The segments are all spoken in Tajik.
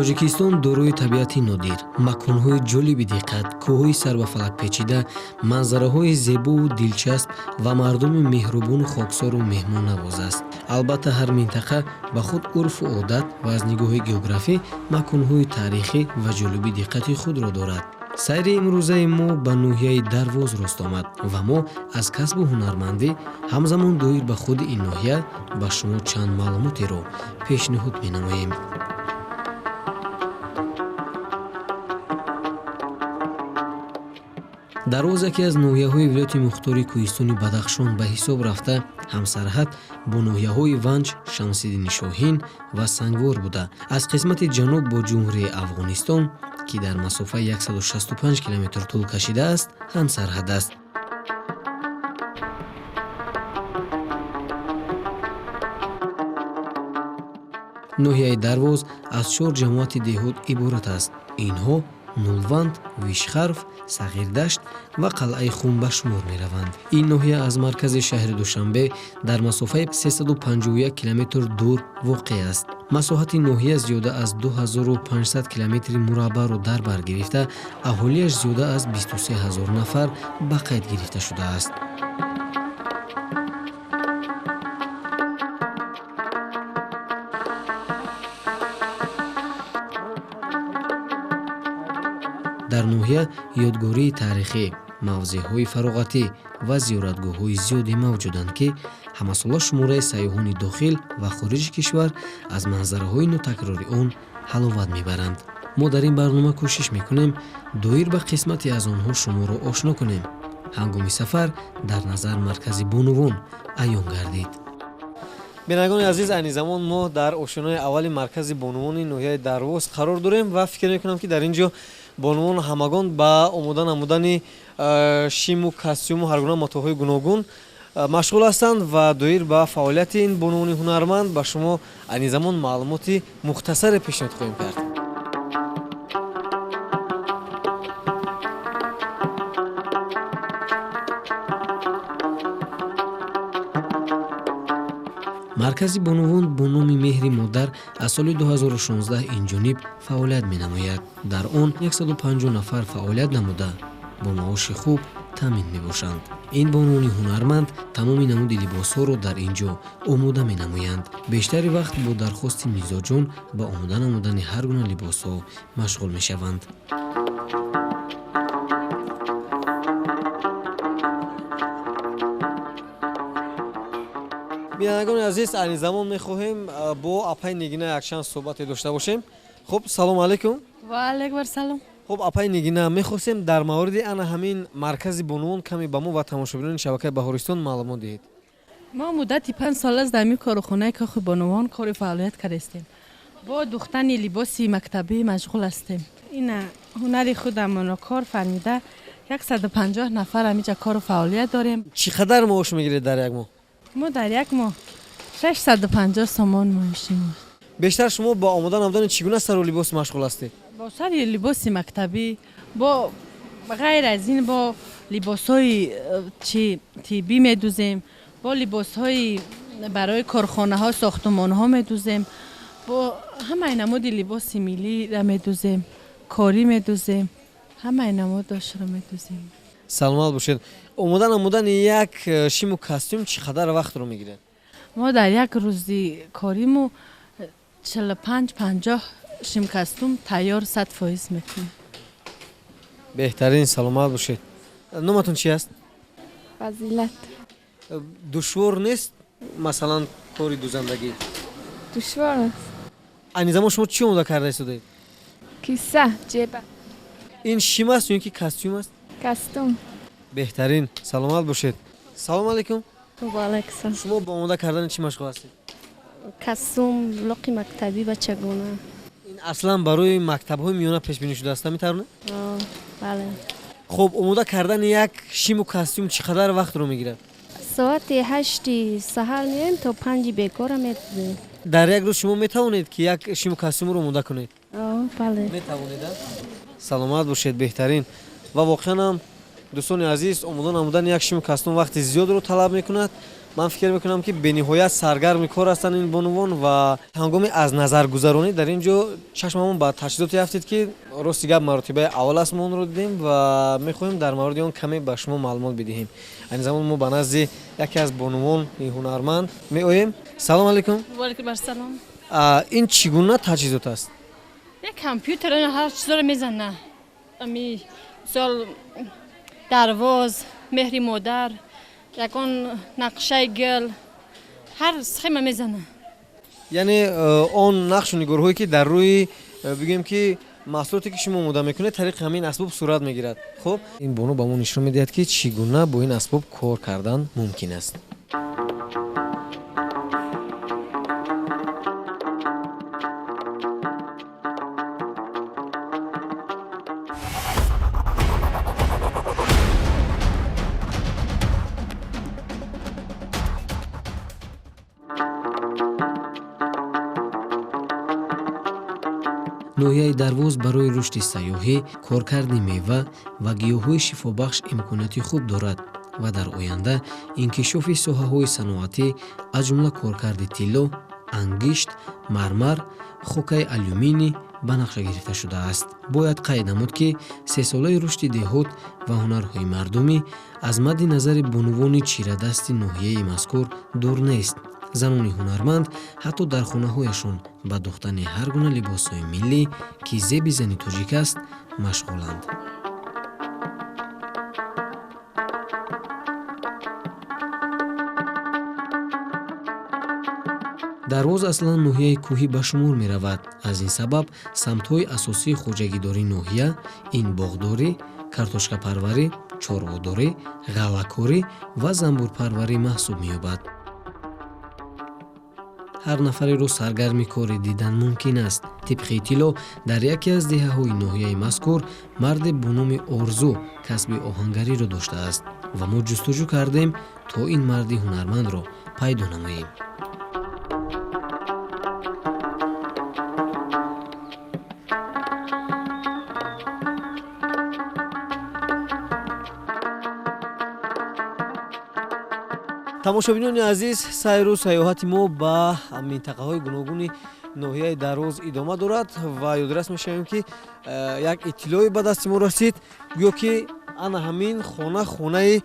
Тоҷикистон дорои табиати нодир, маконҳои ҷолиби диққат, кӯҳҳои сарбафалак печида, манзараҳои зебову дилчасп ва мардуми меҳрубону хоксору меҳмоннавоз аст. Албатта, ҳар минтақа ба худ урфу одат ва аз нигоҳи географӣ маконҳои таърихӣ ва ҷолиби диққати худро дорад. Сайри имрӯзаи мо ба ноҳияи Дарвоз рост омад ва мо аз касбу ҳунармандӣ, ҳамзамон доир ба худи ин ноҳия ба шумо чанд маълумотеро пешниҳод менамоем. Дарвоз яке аз ноҳияҳои вилояти мухтори кӯҳистони Бадахшон ба ҳисоб рафта, ҳамсарҳад бо ноҳияҳои Ванҷ, Шамсиддини Шоҳин ва Сангвор буда, аз қисмати ҷануб бо Ҷумҳурии Афғонистон, ки дар масофаи 165 километр тӯл кашидааст, ҳамсарҳад аст. Ноҳияи Дарвоз аз чор ҷамоати деҳот иборат аст. Инҳо Нулванд, Вишхарф, Сағирдашт ва Қалъаи Хум ба шумор мераванд. Ин ноҳия аз маркази шаҳри Душанбе дар масофаи 351 километр дур воқеъ аст. Масоҳати ноҳия зиёда аз 2500 километри мураббаъро дар бар гирифта, аҳолиаш зиёда аз 23 ҳазор нафар ба қайд гирифта шудааст. Дар ноҳия ёдгории таърихӣ, мавзеъҳои фароғатӣ ва зиёратгоҳҳои зиёде мавҷуданд, ки ҳамасола шумораи сайёҳони дохил ва хориҷи кишвар аз манзараҳои нотакрори он ҳаловат мебаранд. Мо дар ин барнома кӯшиш мекунем доир ба қисмате аз онҳо шуморо ошно кунем. Ҳангоми сафар дар назар маркази бонувон аён гардид. Бинандагони азиз, айни замон мо дар ошёнаи аввали маркази бонувони ноҳияи Дарвоз қарор дорем ва фикр мекунам, ки дар ин ҷо бонувон ҳамагон ба омода намудани шиму костюму ҳар гуна матоъҳои гуногун машғул ҳастанд ва доир ба фаъолияти ин бонувони ҳунарманд ба шумо айни замон маълумоти мухтасаре пешниҳод хоҳем кард. Маркази бонувон бо номи Меҳри модар аз соли 2016 инҷониб фаъолият менамояд. Дар он 150 нафар фаъолият намуда, бо маоши хуб таъмин мебошанд. Ин бонувони ҳунарманд тамоми намуди либосҳоро дар ин ҷо омода менамоянд. Бештари вақт бо дархости мизоҷон ба омода намудани ҳар гуна либосҳо машғул мешаванд. Бинандагони азиз, айни замон мехоҳем бо апаи Нигина якчанд суҳбате дошта бошем. Хуб, салому алайкум. Ва алайкум ассалом. Хуб, апаи Нигина, мехостем дар мавриди ана ҳамин маркази бонувон каме ба мо ва тамошобинони шабакаи Баҳористон маълумот диҳед. Мо муддати 5 сол аст дар ҳамин корхонаи кохи бонувон кори фаъолият кардастем. Бо духтани либоси мактабӣ машғул ҳастем. Ина ҳунари худамонро кор фармида, 150 нафар ҳамиҷа кору фаъолият дорем. Чӣ қадар маош мегиред дар як моҳ? Мо дар як моҳ 650 сомон маоши мо. Бештар шумо бо омода намудани чӣ гуна сару либос машғул ҳастед? Бо сари либоси мактабӣ, бо ғайр аз ин бо либосҳои чи тиббӣ медузем, бо либосҳои барои корхонаҳо, сохтумонҳо медузем, бо ҳамаи намуди либоси миллиро медузем, корӣ медузем, ҳамаи намудошро медузем. Саломат бошед. Омода намудани як шиму костюм чӣ қадар вақтро мегирад? Мо дар як рӯзи кориму 45, 50 шим костюм тайёр 100% мекунем. Беҳтарин, саломат бошед. Номатон чи аст? Фазилат. Душвор нест, масалан, кори дузандагӣ? Душвор аст. Айни замон шумо чӣ омода карда истодаед? Киса, ҷеба. Ин шим аст ё ин ки костюм аст? Костюм. Беҳтарин, саломат бошед. Салому алайкум. Ваалайкум. Шумо бо омода кардани чӣ машғул ҳастед? Костюм, лоқи мактабӣ бачагона. Ин аслан барои мактабҳои миёна пешбинӣ шудааст, ҳамин Бале. Хуб, омода кардани як шиму костюм чӣ қадар вақтро мегирад? Соати 8-и саҳар меоем, то 5-и бегоҳра медузем. Дар як рӯз шумо метавонед, ки як шиму костюмро омода кунед? Бале. Метавонед. Саломат бошед, беҳтарин. Ва воқеан ҳам, дӯстони азиз, омода намудани як шиму костюм вақти зиёдро талаб мекунад. Ман фикр мекунам, ки бениҳоят саргарми кор ҳастанд ин бонувон ва ҳангоми аз назаргузаронӣ дар ин ҷо чашмамон ба таҷҳизоте афтид, ки рости гап маротибаи аввал аст мо онро дидем ва мехоҳем дар мавриди он каме ба шумо маълумот бидиҳем. Айни замон мо ба назди яке аз бонувони ҳунарманд меоем. Салом алейкум. Ваалейкум ассалом. Ин чӣ гуна таҷҳизот аст? Як компютер, ҳар чизоро мезана. Ами мисол дарвоз, меҳри модар, ягон нақшаи гул, ҳар схема мезана. Яъне он нақшу нигорҳое, ки дар рӯи бигӯем, ки маҳсулоте, ки шумо омода мекунед, тариқи ҳамин асбоб сурат мегирад. Хуб, ин бону ба мо нишон медиҳад, ки чӣ гуна бо ин асбоб кор кардан мумкин аст. Ноҳияи Дарвоз барои рушди сайёҳӣ, коркарди мева ва гиёҳҳои шифобахш имконияти хуб дорад ва дар оянда инкишофи соҳаҳои саноатӣ, аз ҷумла коркарди тилло, ангишт, мармар, хокаи алюминий ба нақша гирифта шудааст. Бояд қайд намуд, ки сесолаи рушди деҳот ва ҳунарҳои мардумӣ аз мадди назари бонувони чирадасти ноҳияи мазкур дур нест. Занони ҳунарманд ҳатто дар хонаҳояшон ба духтани ҳар гуна либосҳои миллӣ, ки зеби зани тоҷик аст, машғуланд. Дарвоз аслан ноҳияи кӯҳӣ ба шумор меравад. Аз ин сабаб самтҳои асосии хоҷагидории ноҳия ин боғдорӣ, картошкапарварӣ, чорводорӣ, ғаллакорӣ ва занбурпарварӣ маҳсуб меёбад. Ҳар нафареро саргарми коре дидан мумкин аст. Тибқи иттилоъ, дар яке аз деҳаҳои ноҳияи мазкур марде бо номи Орзу касби оҳангариро доштааст ва мо ҷустуҷӯ кардем, то ин марди ҳунармандро пайдо намоем. Тамошобинони азиз, сайру сайёҳати мо ба минтақаҳои гуногуни ноҳияи Дарвоз идома дорад ва ёдрас мешавем, ки як иттилоъе ба дасти мо расид, гӯё ки ана ҳамин хона хонаи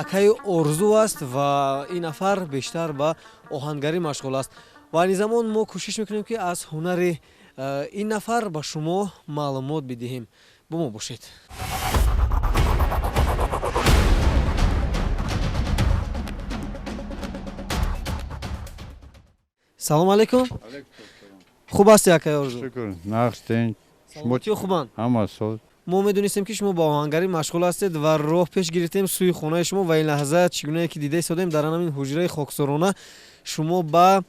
акаи Орзу аст ва ин нафар бештар ба оҳангарӣ машғул аст. Ва айни замон мо кӯшиш мекунем, ки аз ҳунари ин нафар ба шумо маълумот бидиҳем. Бо мо бошед. Салом алейкум. Хуб ҳасти, акаи Орзу? Шукр, нағз, тинч. Саломатиё хубанд? Ҳама соз. Мо медонистем, ки шумо ба оҳангарӣ машғул ҳастед ва роҳ пеш гирифтем сӯи хонаи шумо ва ин лаҳза, чӣ гунае ки дида истодем, дар ҳамин ҳуҷраи хоксорона шумо ба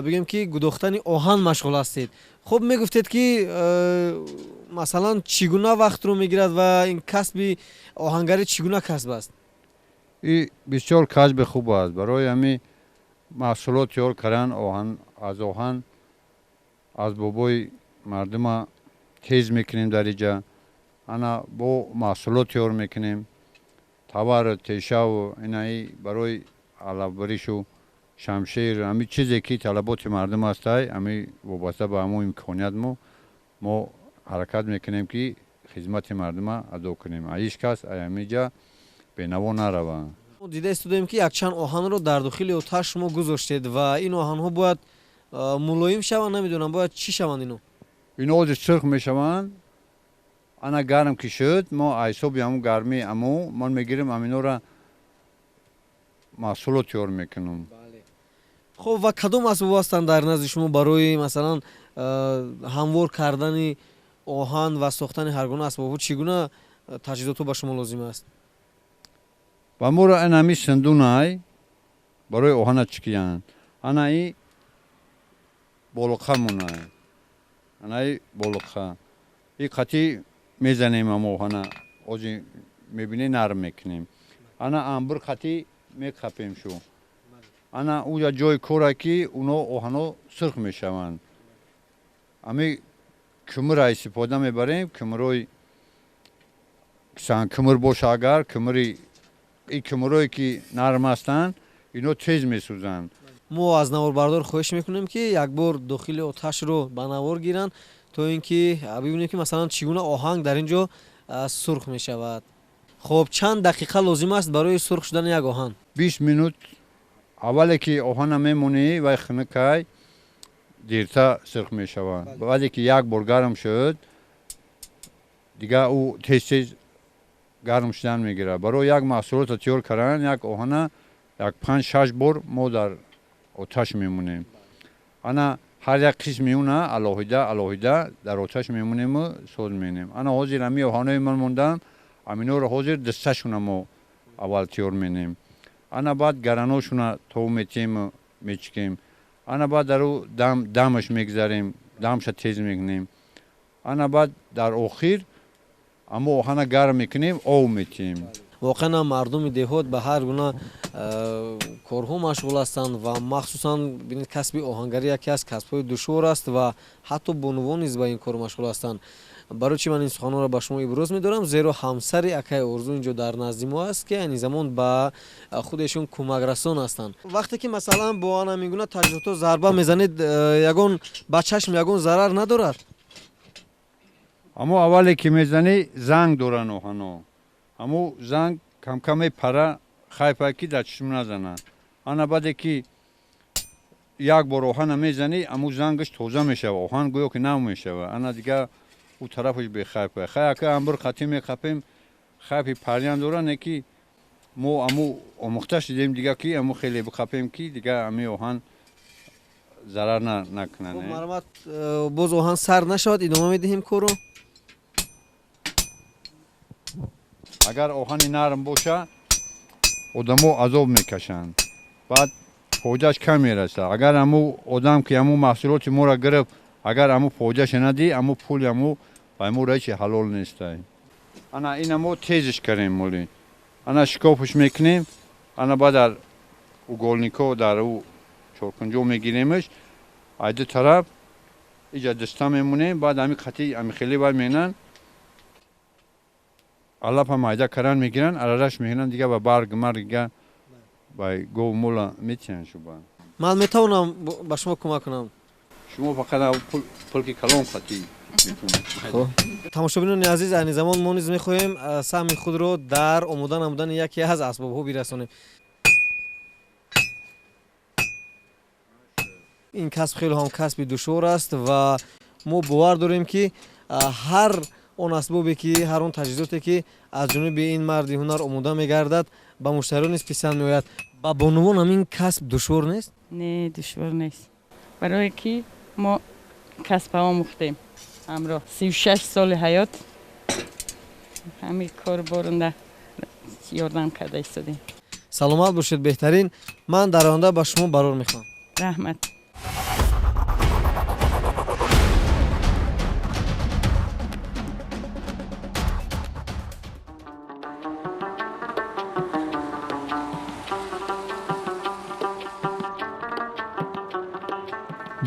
бигӯем, ки гудохтани оҳан машғул ҳастед. Хуб, мегуфтед, ки масалан чӣ гуна вақтро мегирад ва ин касби оҳангарӣ чӣ гуна касб аст? И бисёр касби хуб аст. Барои ҳамин маҳсулот тайёр кардан оҳан, аз оҳан асбобҳои мардума тез мекунем дар иҷа. Ана бо маҳсулот тайёр мекунем, тавар, тешаву инаи барои алафбаришу шамшер, ҳамин чизе ки талаботи мардум ҳастай, ҳамин вобаста ба ҳамон имконият мо ҳаракат мекунем, ки хизмати мардума адо кунем. Ҳеҷ кас ҳамиҷа бенаво нараванд. Дида истодаем, ки якчанд оҳанро дар дохили оташ шумо гузоштед ва ин оҳанҳо бояд мулоим шаванд, намедонам, бояд чӣ шаванд ино? Ино ҳозир сурх мешаванд. Ана гарм ки шуд, мо ҳисоби ҳамун гармии аму ман мегирем, ҳаминора маҳсулот тайёр мекунам. Хуб, ва кадом асбоб ҳастанд дар назди шумо барои масалан ҳамвор кардани оҳан ва сохтани ҳар гуна асбобҳо? Чӣ гуна таҷҳизотҳо ба шумо лозим аст? Ба моро ана ҳамин сандунай барои оҳана чикиянд, ана и болоқа монай, ана и болоқа и қатӣ мезанем, ам оҳана ози мебинӣ, нарм мекунем. Ана амбур қатӣ меқапем шу. Ана уҷа ҷои кора, ки уно оҳано сурх мешаванд. Ами кӯмира истифода мебарем, кӯмирои кӯмир боша, агар кӯмири и кӯмирое ки нарм ҳастанд, Ино тез месӯзанд. Мо аз наворбардор хоҳиш мекунем, ки як бор дохили оташро ба навор гиранд, то ин ки бибинем, ки масалан чӣ гуна оҳанг дар ин ҷо сурх мешавад. Хоб, чанд дақиқа лозим аст барои сурх шудани як оҳан? 20 минут. Аввале ки оҳана мемонӣ, вай хунукай, дертар сурх мешавад. Баъде ки як бор гарм шуд, дигар ӯ тез тез гарм шудан мегирад. Барои як маҳсулотро тайёр кардан як оҳана як 5-6 бор мо дар оташ мемонем. Ана ҳар як қисми уна алоҳида алоҳида дар оташ мемонему соз менем. Ана ҳозир ҳами оҳанои ман мондам, аминоро ҳозир дасташуна мо аввал тайёр менем. Ана баъд гараношуна тов метиҳему мечикем. Ана баъд дар ӯ дамаш мегзарем, дамша тез мекунем. Ана баъд дар охир амо оҳана гарм мекунем, ов метиҳем. Воқеан ҳам мардуми деҳот ба ҳар гуна корҳо машғул ҳастанд ва махсусан бинед, касби оҳангарӣ яке аз касбҳои душвор аст ва ҳатто бонувон низ ба ин кор машғул ҳастанд. Барои чӣ ман ин суханонро ба шумо иброз медорам? Зеро ҳамсари акаи Орзу инҷо дар назди мо аст, ки айни замон ба худешон кӯмакрасон ҳастанд. Вақте ки масалан бо ана ҳамин гуна таҷҳизотҳо зарба мезанед, ягон ба чашм ягон зарар надорад? Аммо аввале ки мезанӣ, занг доранд оҳано. Аммо занг камкам мепара, хайфа ки дар чишм назанад. Ана баъде ки як бор оҳана мезанӣ, аммо зангаш тоза мешавад, оҳан гӯё ки нав мешавад. Ана дигар ӯ тарафаш бехайфа. Хай ака амбур қатӣ меқапем, хайфи париян дора, не ки мо аму омӯхта шудем дигар, ки аму хеле биқапем, ки дигар ами оҳан зарар накунад. Марҳамат, боз оҳан сар нашавад, идома медиҳем корро. Агар оҳани нарм боша, одамо азоб мекашанд, баъд фоидааш кам мерасад. Агар аму одам ки аму маҳсулоти моро гирифт, агар аму фоидаша надиҳ, аму пули аму ба мо ҳечи ҳалол нестай. Ана ина мо тезиш кардем моли. Ана шикофш мекунем, ана баъд дар уголнико дар ӯ чоркунҷо мегиремаш, ай ду тараф иҷа даста мемонем, баъд ами қатӣ ами хеле баъд менан алафа майда каран мегиранд, арараш мегиранд, дигар ба барг марг дигар ба гов мола метиҳанд шуба. Ман метавонам ба шумо кӯмак кунам? Шумо фақат пулки калон қатӣ метавонед. Тамошобинони азиз, айни замон мо низ мехоҳем саҳми худро дар омода намудани яке аз асбобҳо бирасонем. Ин касб хеле ҳам касби душвор аст ва мо бовар дорем, ки ҳар он асбобе ки, ҳар он таҷҳизоте ки аз ҷониби ин марди ҳунар омода мегардад, ба муштариён низ писанд меояд. Ба бонувон ҳамин касб душвор нест? Не, душвор нест, барое ки мо касба омӯхтем ҳамроҳ 36 соли ҳаёт ҳамин кор борунда ёрдам карда истодем. Саломат бошед, беҳтарин. Ман дар оянда ба шумо барор мехоҳам. Раҳмат.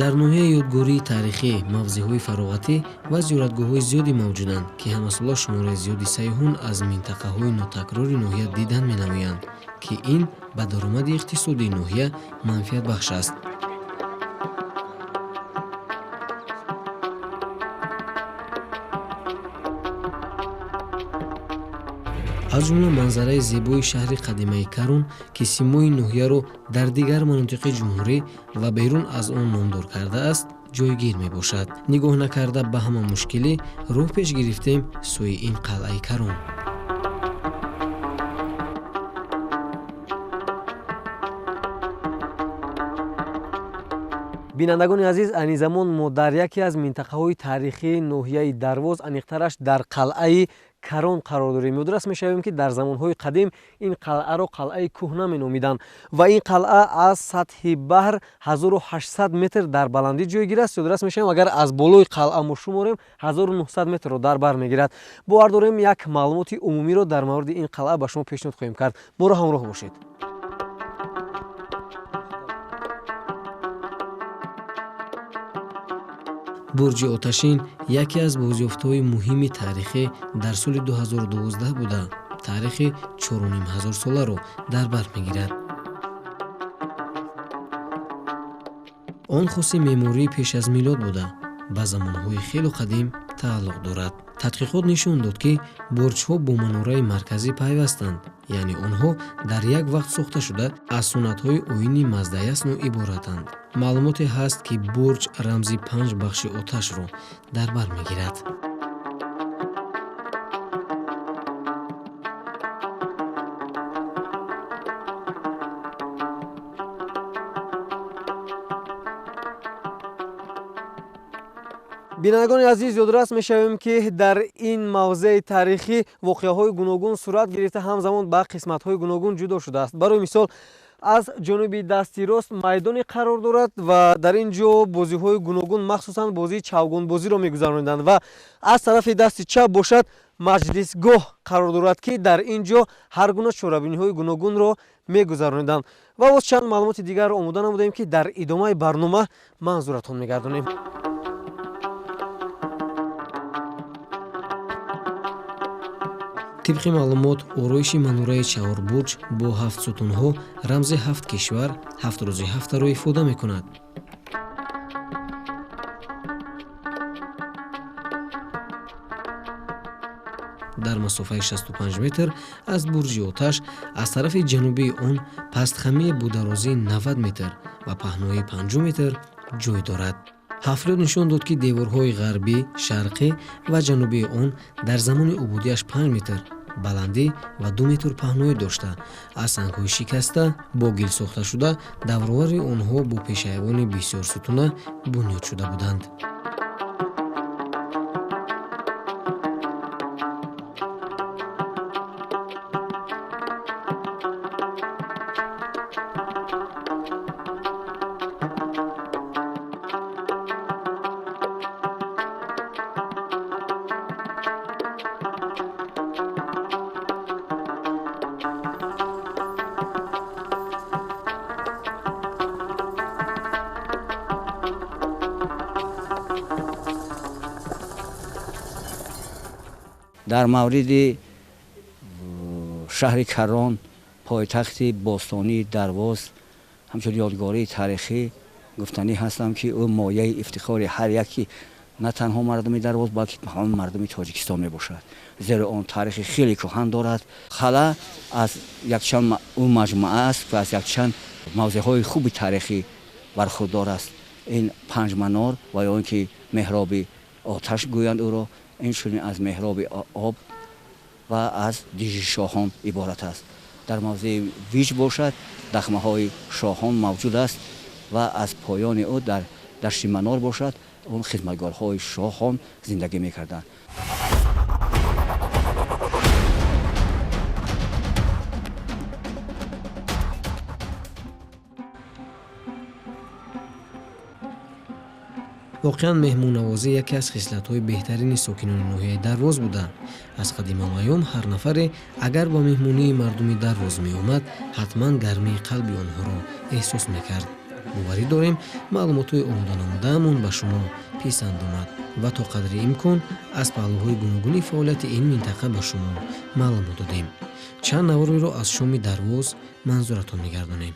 Дар ноҳияи ёдгории таърихӣ, мавзеъҳои фароғатӣ ва зиёратгоҳҳои зиёде мавҷуданд, ки ҳамасола шумораи зиёди сайёҳон аз минтақаҳои нотакрори ноҳия дидан менамоянд, ки ин ба даромади иқтисодии ноҳия манфиатбахш аст. Аз ҷумла манзараи зебои шаҳри қадимаи Карун, ки симои ноҳияро дар дигар манотиқи ҷумҳурӣ ва берун аз он номдор кардааст, ҷойгир мебошад. Нигоҳ накарда ба ҳама мушкилӣ, роҳ пеш гирифтем сӯи ин қалъаи Карун. Бинандагони азиз, айни замон мо дар яке аз минтақаҳои таърихии ноҳияи Дарвоз, аниқтараш дар қалъаи Карон қарор дорем. Ёдрас мешавем, ки дар замонҳои қадим ин қалъаро қалъаи кӯҳна меномиданд ва ин қалъа аз сатҳи баҳр 1800 метр дар баландӣ ҷойгир аст. Ёдрас мешавем, агар аз болои қалъа мо шуморем, 1900 метрро дар бар мегирад. Бовар дорем, як маълумоти умумиро дар мавриди ин қалъа ба шумо пешниҳод хоҳем кард. Моро ҳамроҳ бошед. Бурҷи оташин яке аз бозёфтҳои муҳими таърихӣ дар соли 2012 буда, таърихи 4500 соларо дар бар мегирад. Он хоси меъмории пеш аз милод буда, ба замонҳои хело қадим тааллуқ дорад. Тадқиқот нишон дод, ки бурҷҳо бо манораи марказӣ пайвастанд, яъне онҳо дар як вақт сохта шуда, аз суннатҳои оини маздаясно иборатанд. Маълумоте ҳаст, ки бурҷ рамзи панҷ бахши оташро дар бар мегирад. Бинандагони азиз, ёдрас мешавем, ки дар ин мавзеи таърихӣ воқеаҳои гуногун сурат гирифта, ҳамзамон ба қисматҳои гуногун ҷудо шудааст. Барои мисол, аз ҷонуби дасти рост майдоне қарор дорад ва дар ин ҷо бозиҳои гуногун, махсусан бозии чавгонбозиро мегузарониданд, ва аз тарафи дасти чап бошад, маҷлисгоҳ қарор дорад, ки дар ин ҷо ҳар гуна чорабиниҳои гуногунро мегузарониданд. Ва боз чанд маълумоти дигарро омода намудаем, ки дар идомаи барнома манзуратон мегардонем. Тибқи маълумот, ороиши манораи чаҳорбурҷ бо ҳафт сутунҳо рамзи ҳафт кишвар, ҳафт рӯзи ҳафтаро ифода мекунад. Дар масофаи 65 метр аз бурҷи оташ, аз тарафи ҷанубии он пастхамие бо дарозии 90 метр ва паҳноии 50 метр ҷой дорад. Ҳафриёт нишон дод, ки деворҳои ғарбӣ, шарқӣ ва ҷанубии он дар замони убудиаш 5 метр баландӣ ва 2 метр паҳноӣ дошта, аз сангҳои шикаста бо гил сохта шуда, даврувари онҳо бо пешайвони бисёрсутуна бунёд шуда буданд. Дар мавриди шаҳри Карон, пойтахти бостонии Дарвоз, ҳамчун ёдгории таърихӣ гуфтанӣ ҳастам, ки ӯ мояи ифтихори ҳар яки на танҳо мардуми Дарвоз, балки ҳамаи мардуми Тоҷикистон мебошад, зеро он таърихи хеле кӯҳан дорад. Хала аз якчанд ӯ маҷмӯа аст ва аз якчанд мавзеъҳои хуби таърихӣ бархурдор аст. Ин панҷ манор ва ё он ки меҳроби оташ гӯянд ӯро, инчунин аз меҳроби об ва аз дижи шоҳон иборат аст. Дар мавзеи виҷ бошад, дахмаҳои шоҳон мавҷуд аст ва аз поёни ӯ дар дашти манор бошад, он хизматгорҳои шоҳон зиндагӣ мекарданд. Воқеан, меҳмоннавозӣ яке аз хислатҳои беҳтарини сокинони ноҳияи Дарвоз буда. Аз қадимулайём ҳар нафаре агар ба меҳмонии мардуми Дарвоз меомад, ҳатман гармии қалби онҳоро эҳсос мекард. Боварӣ дорем, маълумотҳои омоданамудаамон ба шумо писанд омад ва то қадри имкон аз паҳлӯҳои гуногуни фаъолияти ин минтақа ба шумо маълумот додем. Чанд навореро аз шоми Дарвоз манзуратон мегардонем.